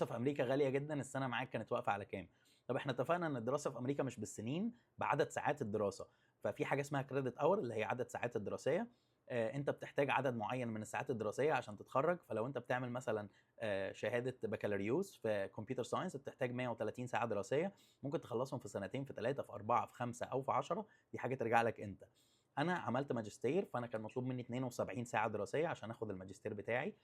في امريكا غالية جدا، السنة معاك كانت واقفة على كام؟ طب احنا اتفقنا ان الدراسة في امريكا مش بالسنين، بعدد ساعات الدراسه. ففي حاجة اسمها credit hour اللي هي عدد ساعات الدراسيه. انت بتحتاج عدد معين من الساعات الدراسية عشان تتخرج. فلو انت بتعمل مثلا شهادة بكالوريوس في computer science بتحتاج 130 ساعة دراسيه، ممكن تخلصهم في سنتين، في 3، في 4، في 5، او في 10. دي حاجة ترجع لك انت. انا عملت ماجستير، فانا كان مطلوب مني 72 ساعة دراسية عشان اخد الماجستير بتاعي.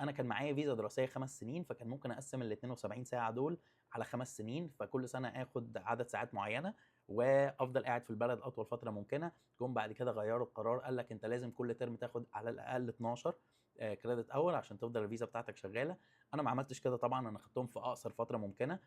انا كان معايا فيزا دراسية 5 سنين، فكان ممكن اقسم ال 72 ساعة دول على 5 سنين، فكل سنة اخد عدد ساعات معينة وافضل قاعد في البلد اطول فترة ممكنه. جم بعد كده غيروا القرار، قال لك انت لازم كل ترم تاخد على الاقل 12 credit hour عشان تفضل الفيزا بتاعتك شغاله. انا ما عملتش كده طبعا، انا خدتهم في اقصر فترة ممكنة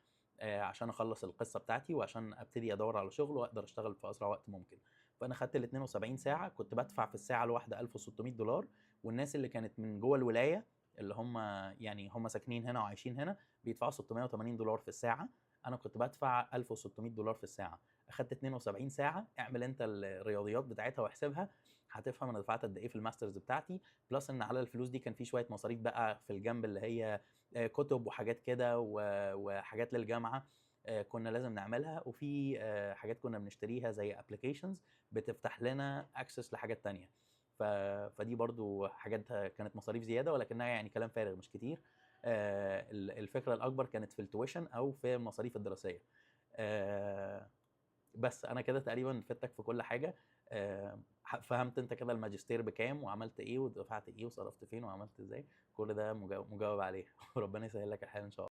عشان اخلص القصة بتاعتي وعشان ابتدي ادور على شغل واقدر اشتغل في اسرع وقت ممكن. فانا خدت ال 72 ساعه، كنت بدفع في الساعة الواحدة 1600 دولار، والناس اللي كانت من جوه الولايه، اللي هم يعني هم ساكنين هنا وعايشين هنا، بيدفعوا 680 دولار في الساعه. انا كنت بدفع 1600 دولار في الساعه، اخدت 72 ساعه. اعمل انت الرياضيات بتاعتها واحسبها، هتفهم انا دفعت قد ايه في ال masters بتاعتي. plus ان على الفلوس دي كان في شوية مصاريف بقى في الجنب، اللي هي كتب وحاجات كده وحاجات للجامعة كنا لازم نعملها، وفي حاجات كنا بنشتريها زي applications بتفتح لنا access لحاجات تانية. فدي برضو حاجات كانت مصاريف زياده، ولكنها يعني كلام فارغ، مش كتير. الفكرة الاكبر كانت في ال tuition او في المصاريف الدراسيه. بس انا كده تقريبا فدتك في كل حاجه. فهمت انت كده الماجستير بكام وعملت ايه ودفعت ايه وصرفت فين وعملت ازاي، كل ده مجاوب عليه، وربنا يسهل لك الحال ان شاء الله.